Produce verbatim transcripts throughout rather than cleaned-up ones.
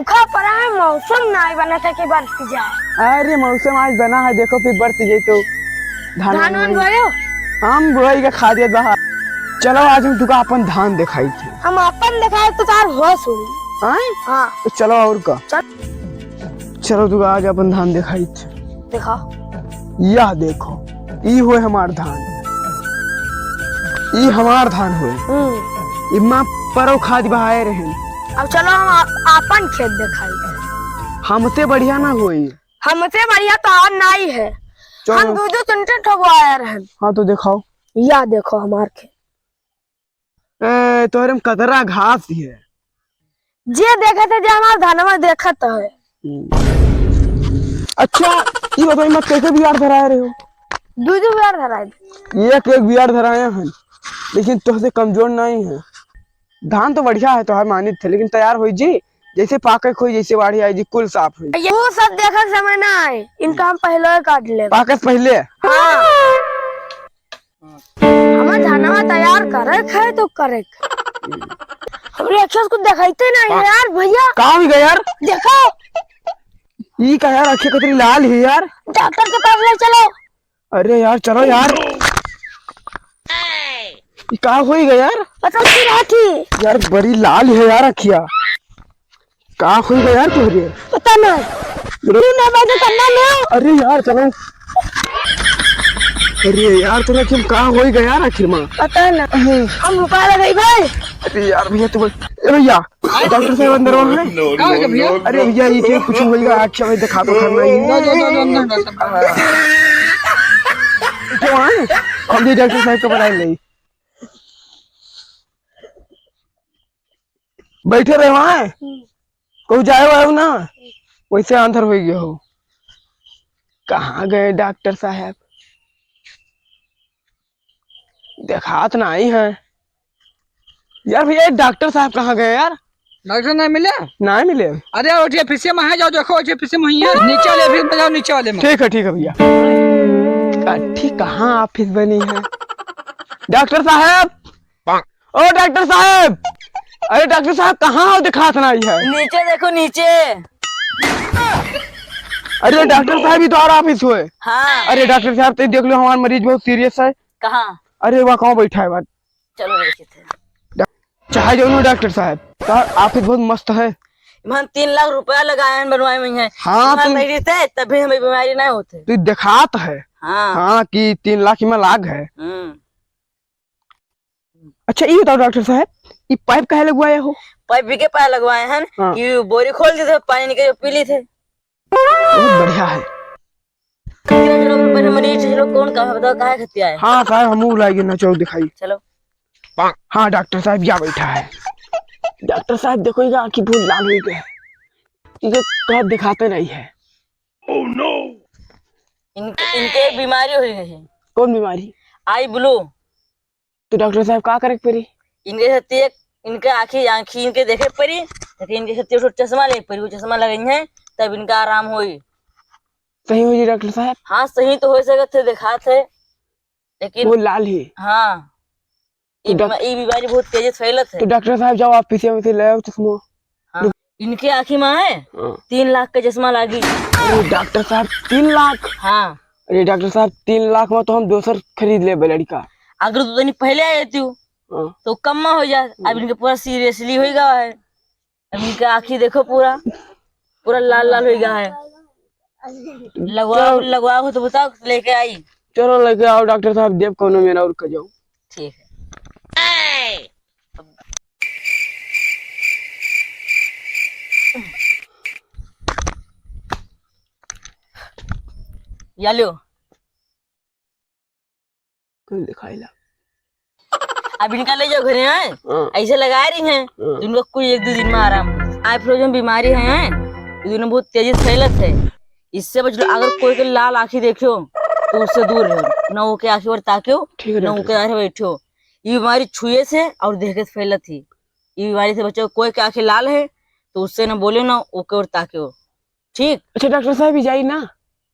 सूखा पड़ा है, मौसम नाहीं बनत है कि बरस जाए। अरे मौसम आज बना है, देखो फिर बरस जाए तो धान धान वान वान बोए। बोयो? हम बोई के खा दियत बाहर। चलो आज हम तुका अपन धान देखाई थे। हम अपन देखाए तो तार होश हुई। आए? हाँ। तो चलो और का? चल। चलो तुका आज अपन धान देखाई थे। देखा। यह देखो, ई होए हमार धान, ई हमार धान होए। हम्म। इम्मा परौ खाद बहाए रहेन। अब चलो हम आप, आपन खेत देखाई। हमते बढ़िया ना होई। हमते बढ़िया तो और नाई है। चलो। हम दू दू तीन तीन ठो बोआए रहेन। हाँ तो देखाओ। या देखो हमार खेत। ए, तोहरे में कतरा घास ही है। जे देखत है, जे हमार धनवा देखत है। हम्म। अच्छा, ई बताई, मैं कैसे बियार धराए रहे हो? दू दू बियार धराए। एक एक बियार धराए हैं, लेकिन तोहसे कमजोर नहीं है। धान तो बढ़िया है, तोहार मानित है, लेकिन तैयार होई जी, जैसे पाके खोई, जैसे बाढ़ी आई जी, कुल साफ होई। ये वो सब देखत समय ना आए, इनका हम पहले ही काट लेब। पाकस पहले? हाँ। हमार धनवा तैयार करे के है तो करे के। हमरे अखिया से कुछ देखाइते नहीं है यार भैया। का हो गया यार? देखो। ई का यार, अखिया कतरी लाल है यार। डॉक्टर के पास ले चलो। अरे यार, चलो यार। ई का हो गया यार? पता नहीं रहा थी। यार, बड़ी लाल है यार अखिया। का होई गया यार तोहरे? पता ना। तू ना बाजे तन्ना ना। अरे यार, चलो। अरे यार, तोरा आखिर का होई गया यार आखिर में? पता ना। हम रुका लगे भाई। अरे यार भैया, तू बोल। ए भैया, डॉक्टर साहब अंदर वहाँ है? का हो गया भैया? अरे भैया, ये क्या कुछ होई गया? अच्छा, मैं दिखा तो करना ही। No, no, no, no, no, no. क्यों आए? हम भी डॉक्टर साहब को बुलाए ले। बैठे रहे वहाँ। हम्म। कहूँ जाए वाए ना, वैसे आंधर हो गया हो। कहाँ गए डॉक्टर साहब? देखात नहीं है। यार भैया, ये डॉक्टर साहब कहाँ गए यार? डॉक्टर नहीं मिले? नहीं मिले। अरे, वो जे पीछे में है, जाओ देखो, वो जे पीछे में ही है। नीचे वाले ऑफिस में जाओ, नीचे वाले में। ठीक है, ठीक है भैया। का-, ठीक, कहाँ ऑफिस बनी है? डॉक्टर साहब, ओ डॉक्टर साहब, अरे डॉक्टर साहब, कहाँ हो, दिखात नहीं है? नीचे देखो, नीचे। अरे डॉक्टर साहब, ये तो और ऑफिस हुए। हाँ। अरे डॉक्टर साहब, तुम देख लो, हमारा मरीज बहुत सीरियस है। कहाँ? अरे वह कहाँ बैठा है बात? चलो देखित है। डॉ-, चाहे जो लो डॉक्टर साहब, तो ऑफिस बहुत मस्त है। हम तीन लाख रुपया लगाए हैं बनवाए में है। हाँ, हमारे तो मरीज थे, तभी हमें बीमारी नहीं होते। तू दिखात है। हाँ। हाँ, कि तीन लाख में लाग है। हम्म। अच्छा, ये बताओ डॉक्टर साहब, ये पाइप काहे लगवाए हो? पाइप भी के पाए लगवाए हैं हाँ। कि बोरी खोल देते, पानी निकल पी ली थे। बहुत बढ़िया है। कितना चलो, पर हमारे ये चलो कौन का बताओ, काहे खतिया है? हाँ साहब, हम लाएंगे ना, चलो दिखाई। चलो। हाँ डॉक्टर साहब, या बैठा है। डॉक्टर साहब देखो, ये आँखी बहुत लाल हो गई है, ये तो दिखाते नहीं है। Oh no! इनके, इनके एक बीमारी हो गई है। कौन बीमारी? आई ब्लू। तो डॉक्टर साहब का करे के पड़ी? इनके साथ एक, इनके आँखी, आँखी इनके देखे पड़ी, लेकिन इनके साथ एक ठो चश्मा ले पड़ी, वो चश्मा लगई है, तब इनका आराम होई। सही हो जी डॉक्टर साहब? हाँ, सही तो हो सकत है, देखात है, लेकिन वो लाल ही। हाँ, तो ई डॉक-, बीमा-, ई बीमारी बहुत तेजी से फैलत है। तो डॉक्टर साहब जाओ, आप पीछे में से ले आओ चश्मा। हाँ, इनके आँखी में है, हाँ। तीन लाख का चश्मा लागी। अरे डॉक्टर साहब, तीन लाख? हाँ। अरे डॉक्टर साहब, तीन लाख में तो हम दोसर खरीद लेबे लड़का। अगर तू तनी पहले आ जाती हूँ, हाँ। तो कम में हो जाए। अब हम्म। इनके पूरा सीरियसली हो गया है। अब इनके आँखी देखो पूरा, पूरा लाल लाल हो गया है। लगवा, चलो। लगवा हो तो बताओ, लेके आई। चलो लेके आओ डॉक्टर साहब, देव कोनो मेरा और कर जाओ। ठीक है। या लो। कल दिखाई ला। अब इनका ले जाओ घरे, हैं? हाँ। ऐसे लगा रही हैं, हाँ। तो इनको कुछ एक दो दिन में आराम हो। आई फ्लोजन बीमारी है, हैं? ये दोनों बहुत तेजी से फैलत है, इससे बच लो। अगर कोई के लाल आँखी देखियो, तो उससे दूर रहो, न ओके आँखी पर ताकियो, ठीक है, न डॉक्टर ओके साहब। आगे बैठियो। ये बीमारी छुए से और देखे से फैलत ही। ये बीमारी से बचो, कोई के आँखी लाल है, तो उससे न बोले, न ओके और ताकियो। ठीक? अच्छा डॉक्टर साहब, ई जाई ना?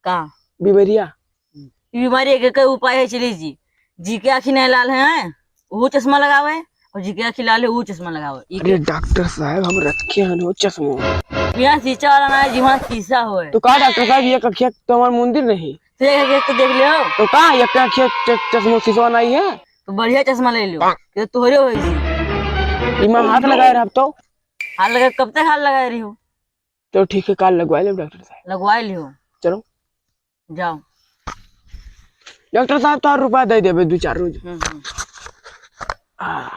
का? बीमारिया? ई बीमारी एक, एक उपाय है, चली जी। जी के आँखी नहीं लाल है, वो चश्मा लगावे, और जिके आँखी लाल है, वो चश्मा लगाओ। ई अरे के डॉक्टर साहब, हम रखे हन हो चश्मो। यहाँ शीशा वाला ना है, जिहाँ शीशा होए। तो का डॉक्टर साहब, ये कखिया तो हमार मुंदिर नहीं। तो एक, एक तो देख लियो। तो का, एक आँखिया च-, चश्मो शीशा नहीं है? तो बढ़िया चश्मा ले लियो। कि तोहरे होई सी। इमा हाथ लगाए रहब तो? हाथ लगाए, कब तक हाथ लगाए रही हो? चलो ठीक है, काल लगवा ले डॉक्टर साहब। लगवा लियो। चलो। जाओ। डॉक्टर साहब, तोहार रुपया दे देबे दू चार रोज। हम्म, हम्म। आ।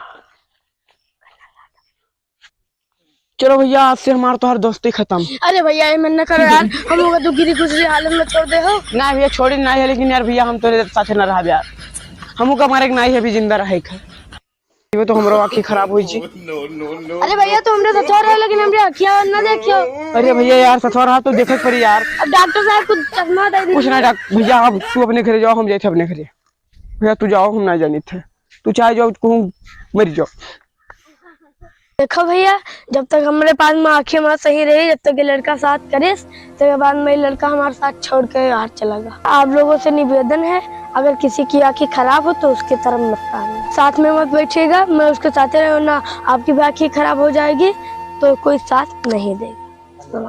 चलो भैया, आज से हमार तोहार दोस्ती खत्म। अरे भैया, ये मन न करो यार, हम लोग तो गिरी गुजरी हालत में छोड़ दे हो। ना भैया, छोड़ी ना है, लेकिन यार भैया, हम तोरे साथे ना रहब यार। हमहू का मारे के ना है, अभी जिंदा रहे के। ये तो हमरो आँखी खराब होई जी। अरे भैया, तो हमरे साथे रहो, लेकिन हमरे अखिया ना देखियो। अरे भैया यार, सथवा रहा तो देखे के पड़ी यार। अब डॉक्टर साहब कुछ चश्मा दे दीजिए। कुछ ना डॉक-, भैया, अब तू अपने घरे जाओ, हम जाए थे अपने घरे। भैया तू जाओ, हम ना जानी थे, तू चाहे जाओ, कहूँ मर जाओ। देखो भैया, जब तक हमरे पास में आँखें हमार सही रही, जब तक ये लड़का साथ करिस, तेरे बाद में ये लड़का हमारे साथ छोड़ के बाहर चला गया। आप लोगों से निवेदन है, अगर किसी की आँखें खराब हो तो उसकी तरफ मत ताकना, साथ में मत बैठिएगा, मैं उसके साथ रहूँ ना, आपकी भी आँखें खराब हो जाएगी तो कोई साथ नहीं देगा।